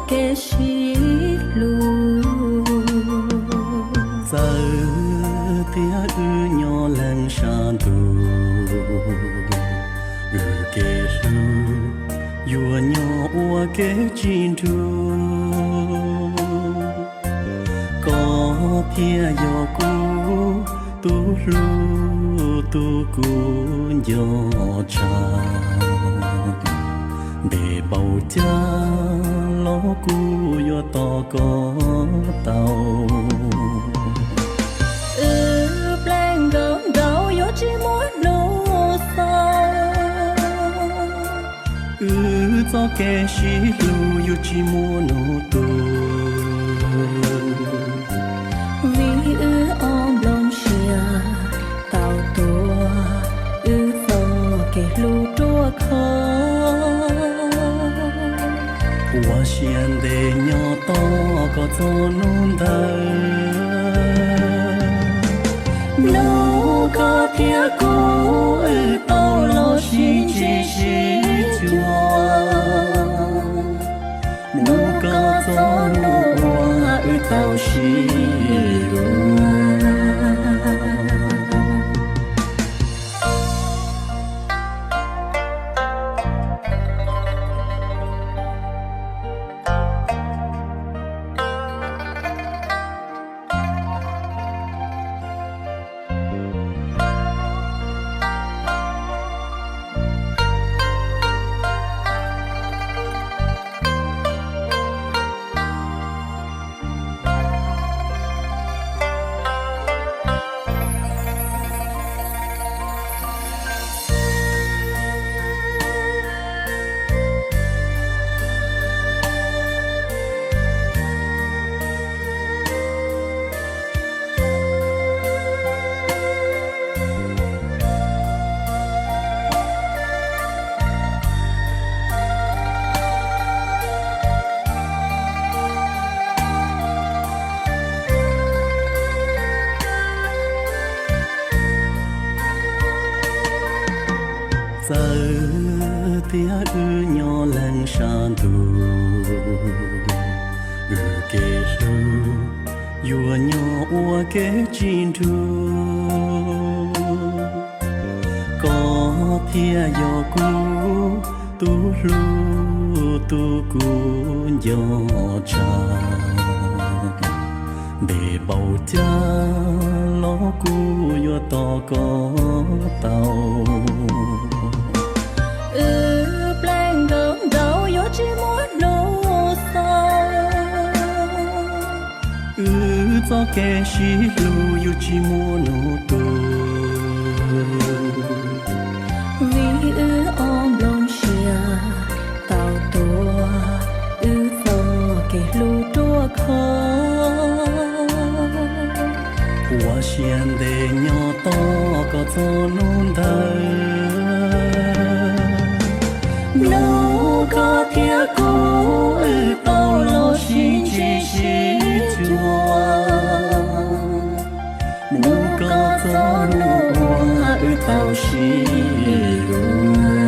kev sib hlub. Txawm tias wb nyob leej sab ntuj, wb kev hlub yuav nyob ua kev tsis nrug. Koj thiaj yog kuv tus hlub, tus kuv nco tshaj. Ntev npaum cas los kuv yuav tos koj tau. Wb pleev nkaus nraud yuav tsis muaj hnub xaus. Wb txoj kev sib hlub yuav tsis muaj hnub tu. Vim wb ob nplooj siab tau tuav wb txoj kev hlub ruaj khov. Ua siab ntev nyob tos koj txog hnub ntawd. Hnub koj thiab kuv wb tau los sib ntsib sib cuag. Hnub koj txog hnub uas wb tau sib yuav. Txawm tias wb nyob leej sab ntuj, wb kev hlub yuav nyob ua kev tsis nrug. Koj thiaj yog kuv tus hlub, tus kuv nco tshaj. Ntev npaum cas los kuv yuav tos koj tau. Wb pleev nkaus nraud yuav tsis muaj hnub xaus. Wb txoj kev sib hlub yuav tsis muaj hnub tu. Vim wb ob nplooj siab tau tuav wb txoj kev hlub ruaj khov. Ua siab ntev nyob tos koj txog hnub ntawd. Hnub koj thiab kuv wb tau los sib ntsib sib cuag. Hnub koj txog hnub uas wb tau sib yuav,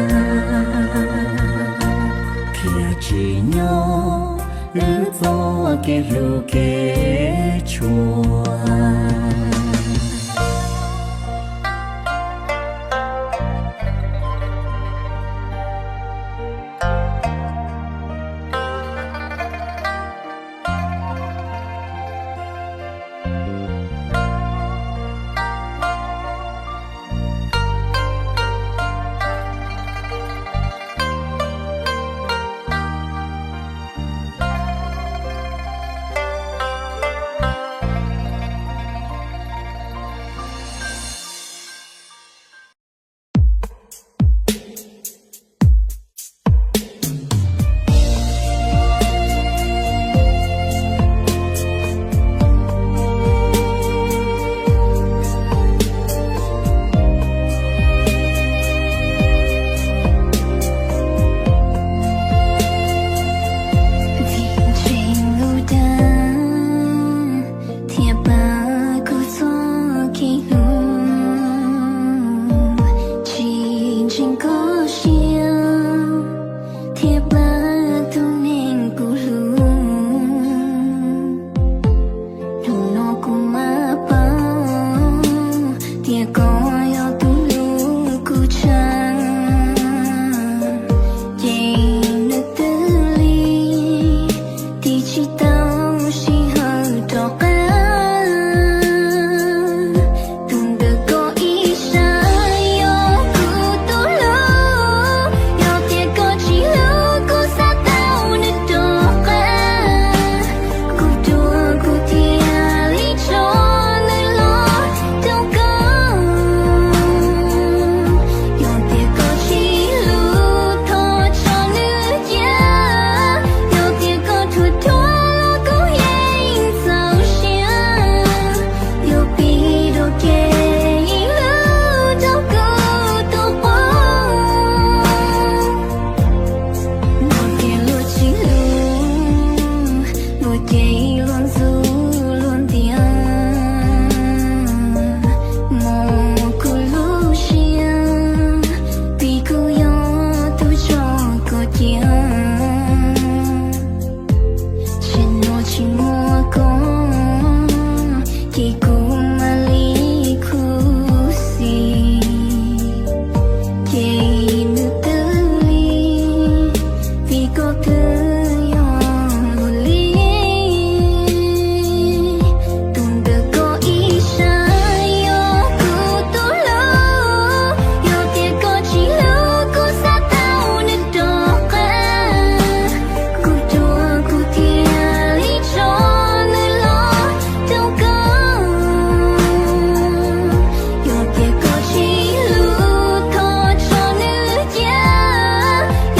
thiaj tsim nyog wb txoj kev hlub kev tshua. Koj twb yog luag li, tus ntawm koj ib sab yog kuv tus hlub. Yog tias koj tsis hlub kuv xav tau nws rov qab, kuv ruam kuv thiaj li tso nws los rau koj. Yog tias koj tsis hlub thov tso nws cia,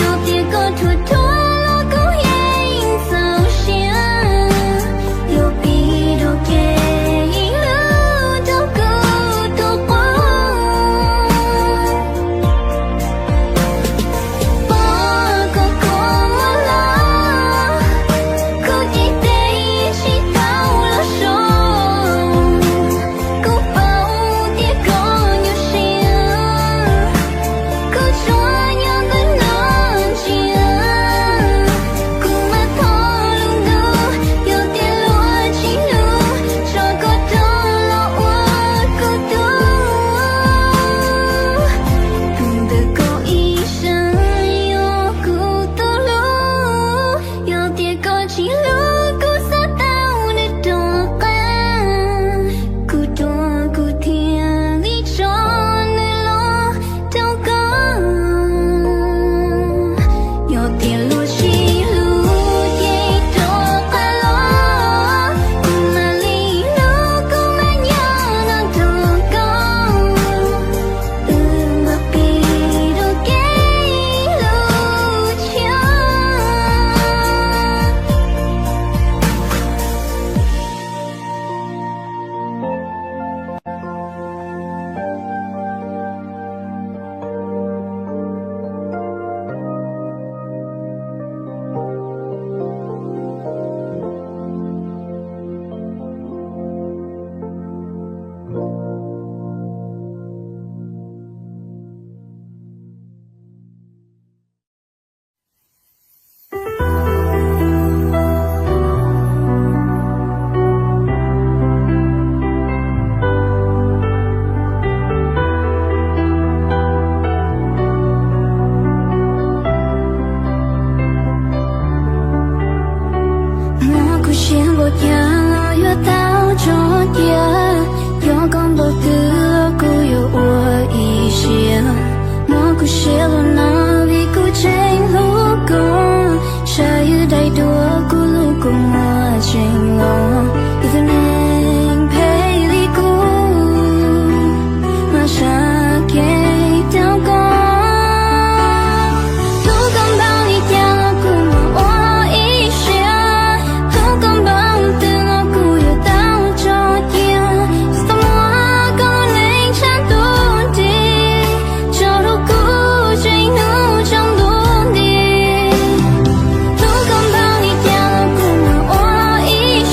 yog tias koj dhuav dhuav los kuv yeej txaus siab. Yog pib rau kev ib lub rau kuv tus quas, pom koj kho muag los kuv cev tes tsis tau los so. Kuv paub tias koj nyuaj siab, kuv tsuas nyob ntawm no ntsia. Kuv mam thov lus ntuj, yog tias luag tsis hlub, tso koj rov los ua kuv tus. Tus ntawm koj ib sab yog kuv tus hlub. Yog tias koj tsis hlub kuv xav tau nws rov qab, kuv ruam kuv thiaj li tso nws los rau koj. Yog tias luag tsis hlub ces rov qab los, kuv mam li hlub kuv mam nyob no nrog koj. Wb mam pib rau kev ib lub tshiab. Muab kuv siab npaum cas los yuav tau tso cia, yog koj npaum twg los kuv yuav ua ib siab. Muab kuv siab los no vim kuv tseem hlub koj, saib ywg daim duab kuv hlub kuv muaj tseem los, ib tug neeg phem li kuv mas sab kev rau koj. Hlub koj npaum li cas los kuv mam ua ib siab, hlub koj npaum twg los kuv yuav tau tso cia. Tsis tau muab koj lub neej tshaib ntuj nti, tso rau kuv tseem hnub tsaus ntuj nti. Hlub koj npaum li cas los kuv mam ua ib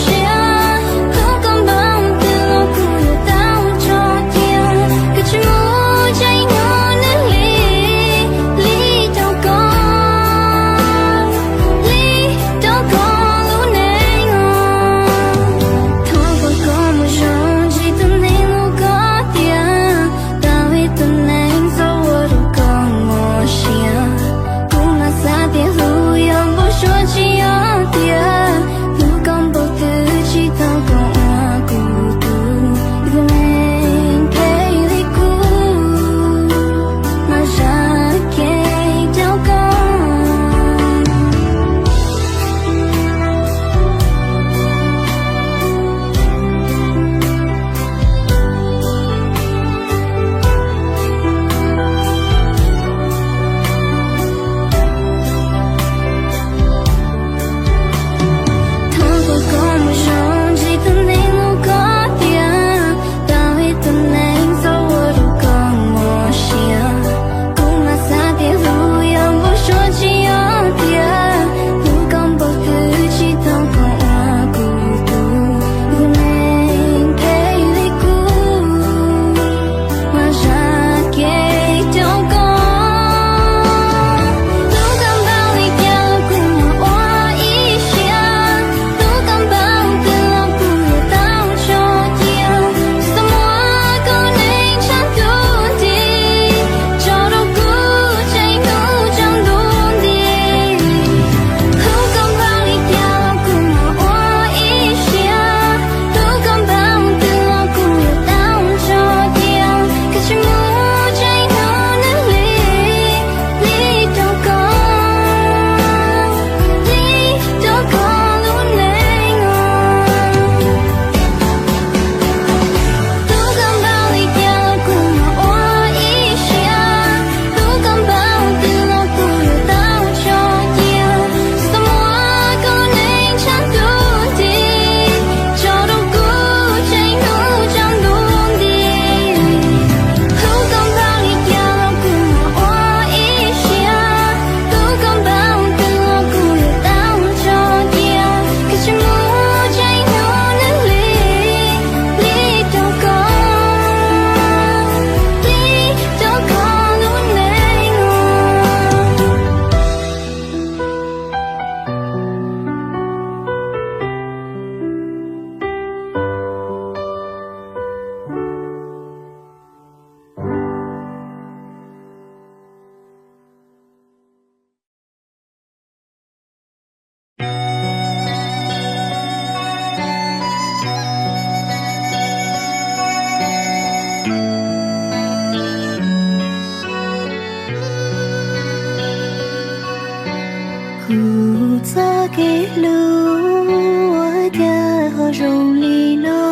Txoj kev hlub ua cas ho zoo li no,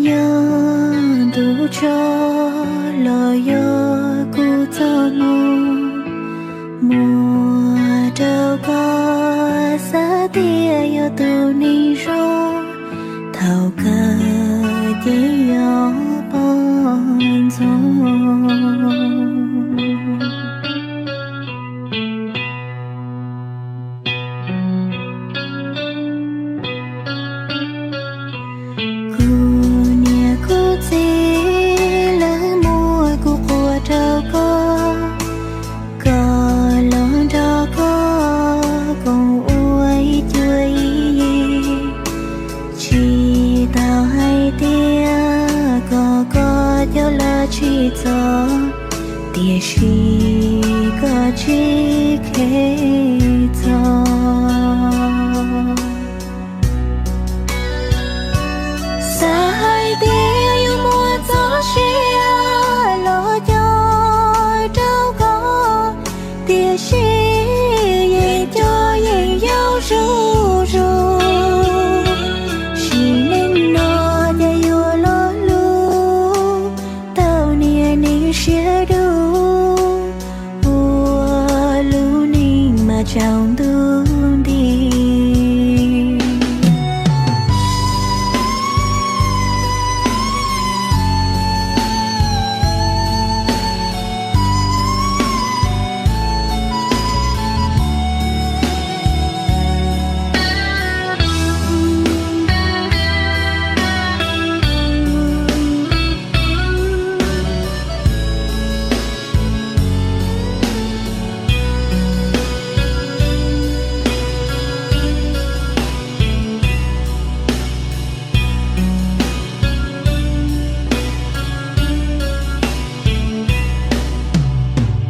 yog ntu tso los yog kuv txoj moo. Muaj rau koj xav tias yog tus neeg zoo, thaum kawg ces yog poj ntxoog. Kuv niam kuv txiv lawv muab kuv quas rau koj, kom los nrog koj koom ua ib cuab ib yig. Tsis tau hais tias kom koj coj los tsim txom, tiam sis koj tsis kheev txog. Xav hais tias yuav muaj txoj sia los cog rau koj, tiam sis yeej cog yeej yau zuj zus. Sim neej no cas yuav lo lus tau niam neej siab dub, ua lub neej mas tsaus ntuj nti.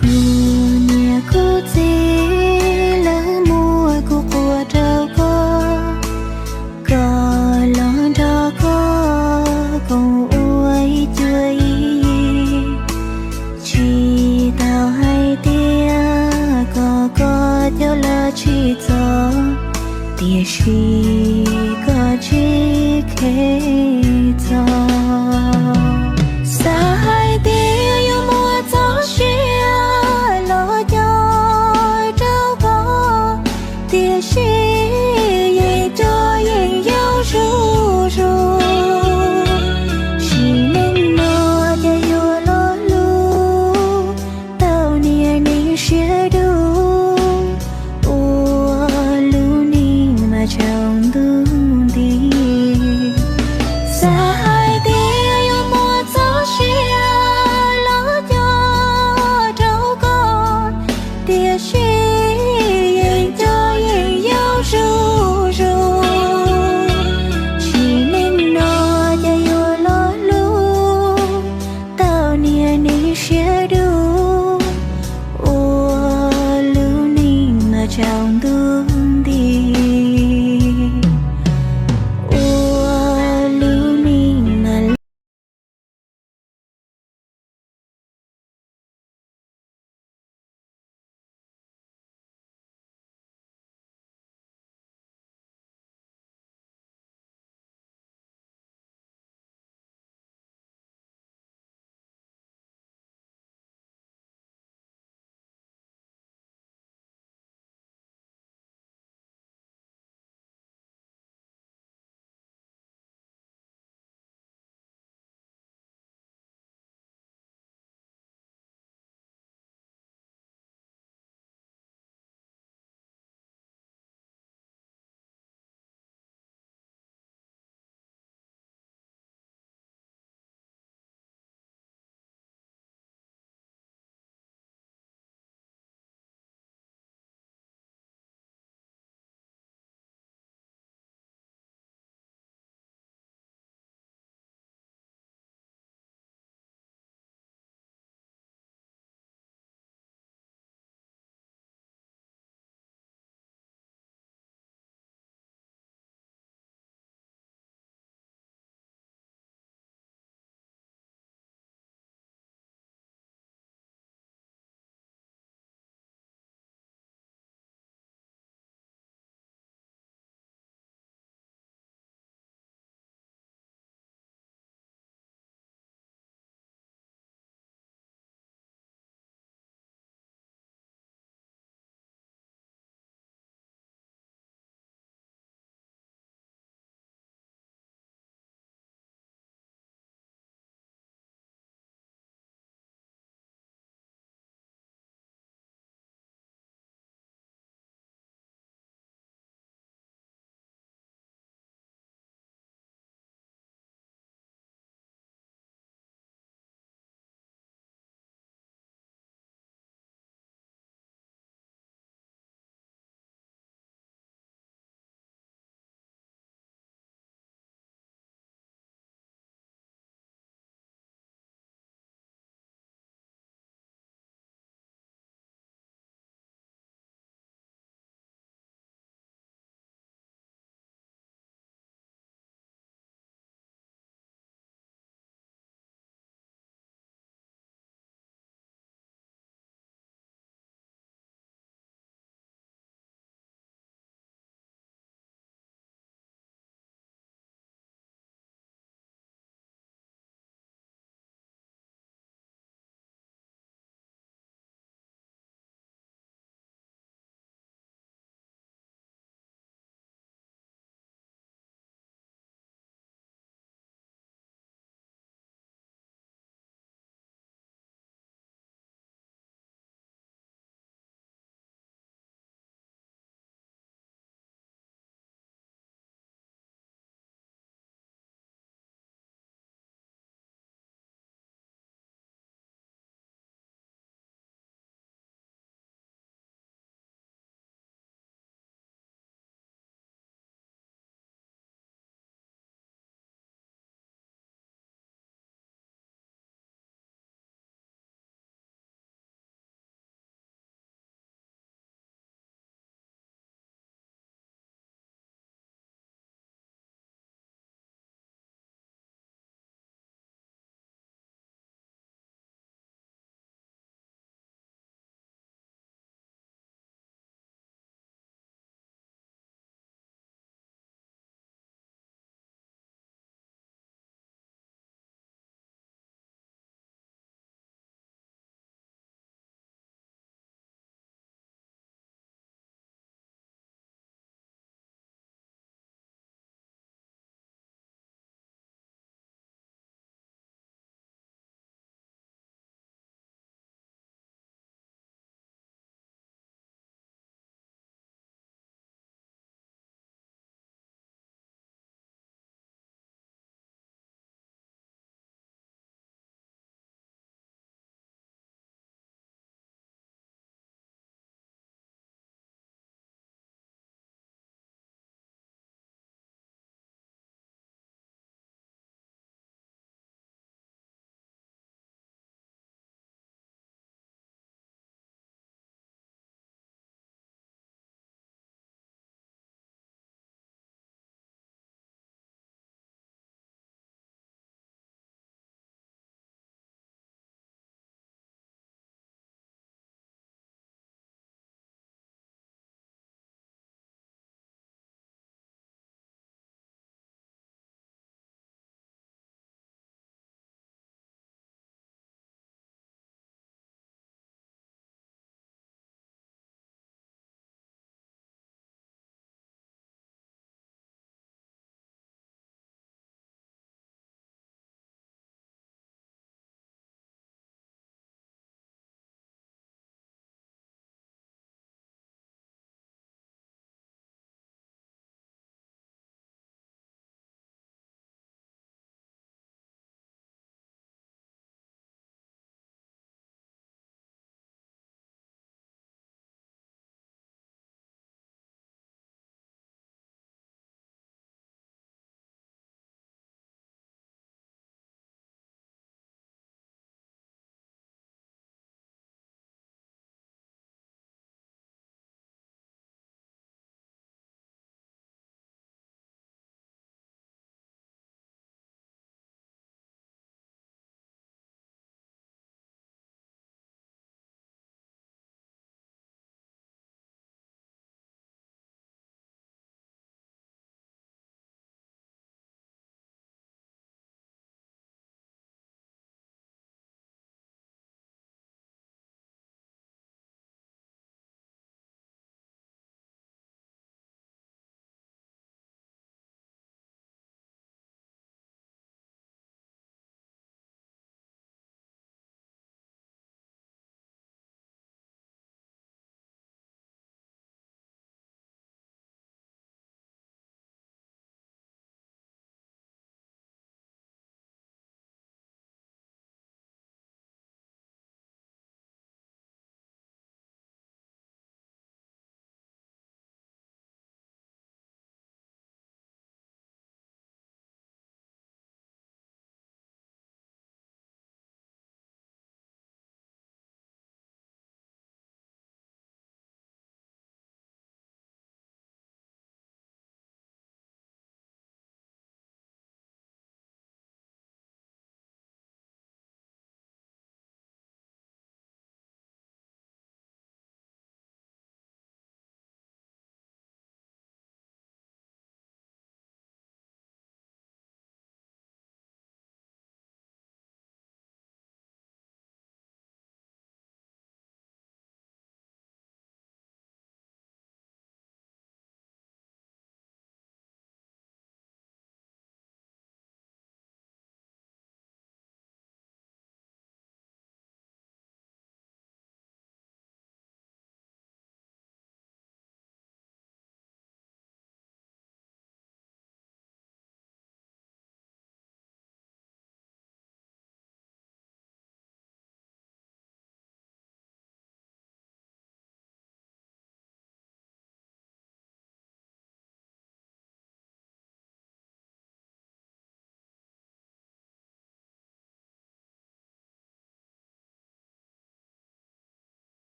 Kuv niam kuv txiv lawv muab kuv quas rau koj, kom los nrog koj koom ua ib cuab ib yig. Tsis tau hais tias kom koj coj los tsim txom, tiam sis koj tsis kheev txog. Xav hais tias yuav muaj txoj sia los cog rau koj, tiam sis yeej cog yeej yau zuj zus. Sim neej no cas yuav lo lus tau niam neej siab dub, ua lub neej mas tsaus ntuj nti. Xav hais tias yuav muaj txoj sia los cog rau koj, tiam sis yeej cog yeej yau zuj zus. Sim neej no cas yuav lo lus tau niam neej siab dub, ua lub neej mas tsaus ntuj nti. Ua lub neej mas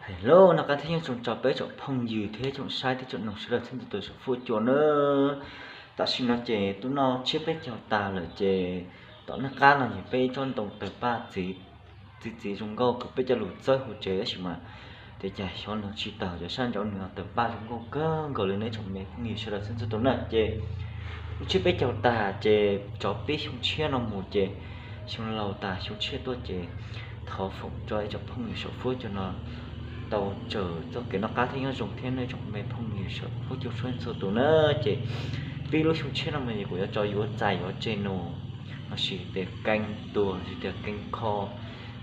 Hello, noj qab thiab nyob zoo tso peb tsoom phooj ywg thiab tsoom saib thiab tsoom noog sawv daws txhua tus saum fuab cua nawb. Tam sim no ces twb noj tsiab peb caug tag lawm ces tom noj qab no yog peb ib tsob ntoo tawg paj txiv txiv zoo nkauj kws peb cov lus txawb hauv tsev tab sis mas tias cas xyov nws tsis tawg, cov sab nraud nws tawg paj zoo nkauj kawg nkaus li nawb tsoom me phooj ywg sawv daws txhua txhua tus na. Ces lub tsiab peb caug tag ces tso pib xyoo tshiab no mus ces xyoo laus tas xyoo tshiab tuaj ces thov foom rau ib tsoom phooj ywg saum fuab cua no tau tsaws txoj kev noj qab thiab nyob zoo thiab nawb tsoom me phooj ywg saum fuab cua txhua txhua tus na. Ces pib lub xyoo tshiab no mus ces kuv yuav tso yuav txais yuav tseg nus, los sis tias keeb tuag, los sis tias keeb kho,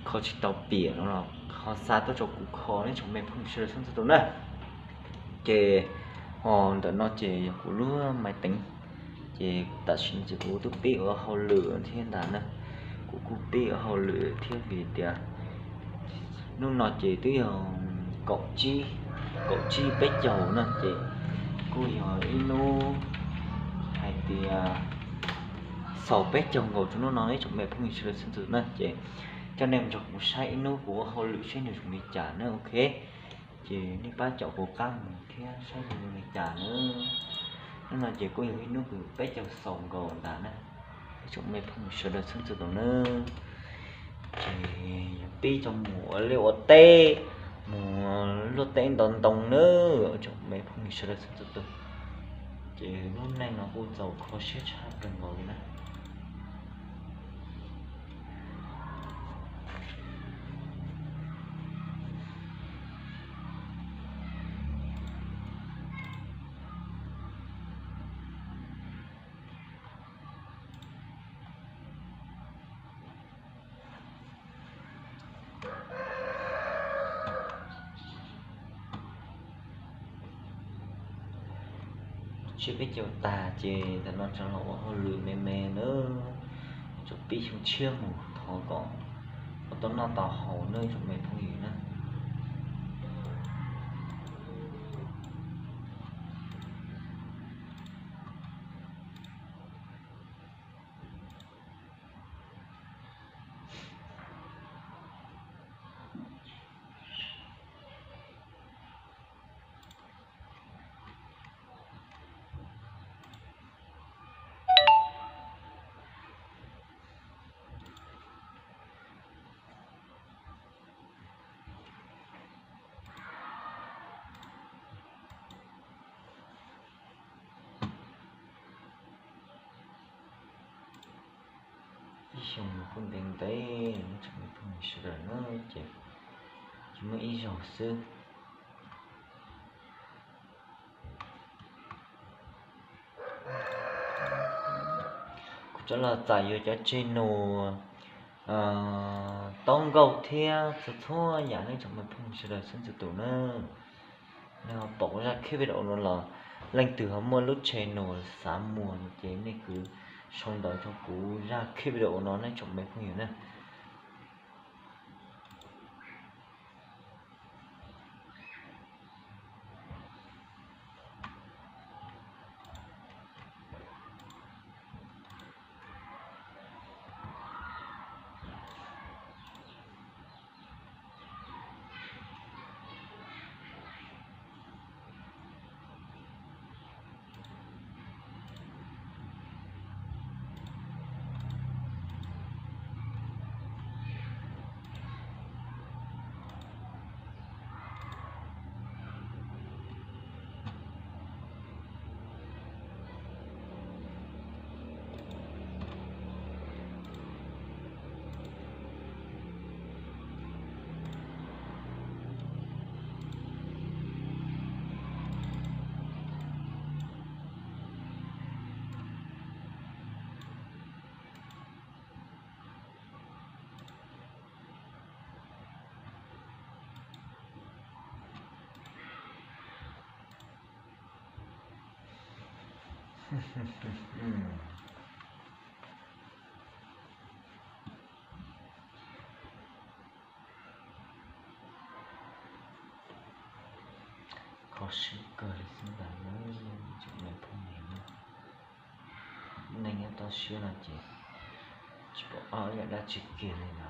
kho tsis tau piam no los ho xa tuaj rau kuv kho nawb tsoom me phooj ywg sawv daws txhua txhua tus na. Ces ho ntawm no ces yog kuv lub maiv teev, ces tam sim no ces kuv twb pib ua hauj lwm thiab ntag na. Kuv kuj pib ua hauj lwm thiab vim tias hnub no ces twb yog kaum tsib, kaum tsib peb caug na ces kuj yog ib hnub hais tias xaus peb caug nkaus rau hnub no ib tsoom me phooj ywg sawv daws txhua txhua tus na. Ces coj nej mus nrog kuv saib ib hnub kuv ua hauj lwm saib nws zoo li cas na, ok. Ces nej pab caum kuv qab mus thiab saib nws zoo li cas na. Hnub no ces kuj yog ib hnub kws peb caug xaus nkaus ntag na, ib tsoom me phooj ywg sawv daws txhua txhua tus na. Ces yog pib coj mus ua liaj ua teb, mus luaj teb ntov ntoo na, ib tsoom me phooj ywg sawv daws txhua txhua tus. Ces lub neej no kuj txaus kho siab tshaj plaws nkaus li na. Tsiab peb caug tag ces ntawm no tseem los ua hauj lwm me me na, tseem pib xyoo tshiab mus thov kom ua tau noj tau haus nawb tsoom me phooj ywg na. Ib xyoo kuj ntev ntev, tsoom me phooj ywg sawv daws na, ces tsis muaj ib zaug xwb. Kuv coj los txais yuav cov tseg nus, taub nkauj thiab txhua txhua yam nej tsoom me phooj ywg sawv daws txhua txhua tus na. Nej ho pom kuv zaj clip video no los leej twg ho muaj lub tseg nus xav muag no ces nej kwv sau ntawv rau kuv zaj clip video no nej tsoom me phooj ywg na. Kho siab kawg li xwb ntag na, tsoom me phooj ywg na. Neej nyob toj siab no ces tsis pom qab ua yam dab tsi kiag li na.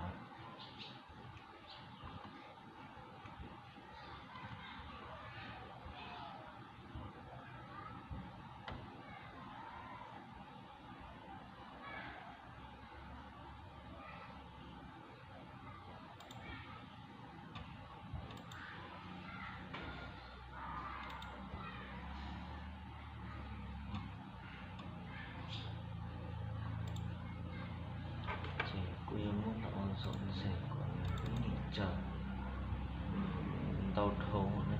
Txom nyem kom lub neej tsaws ntau dhau na.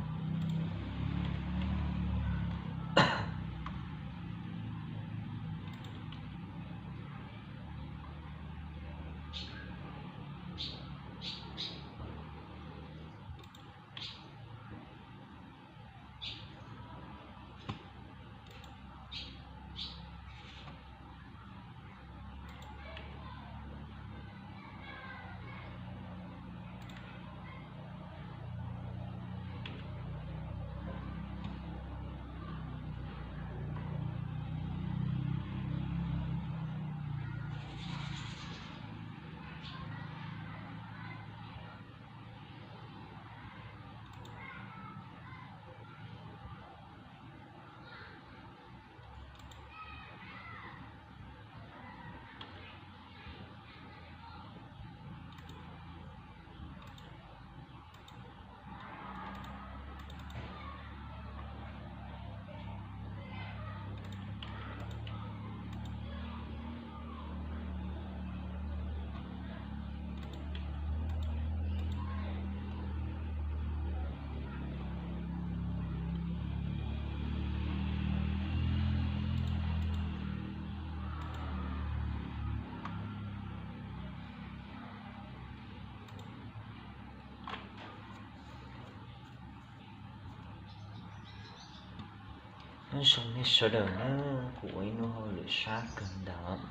Nyob zoo nej sawv daws na, kuv ua ib hnub hauj lwm sab kawg ntawd.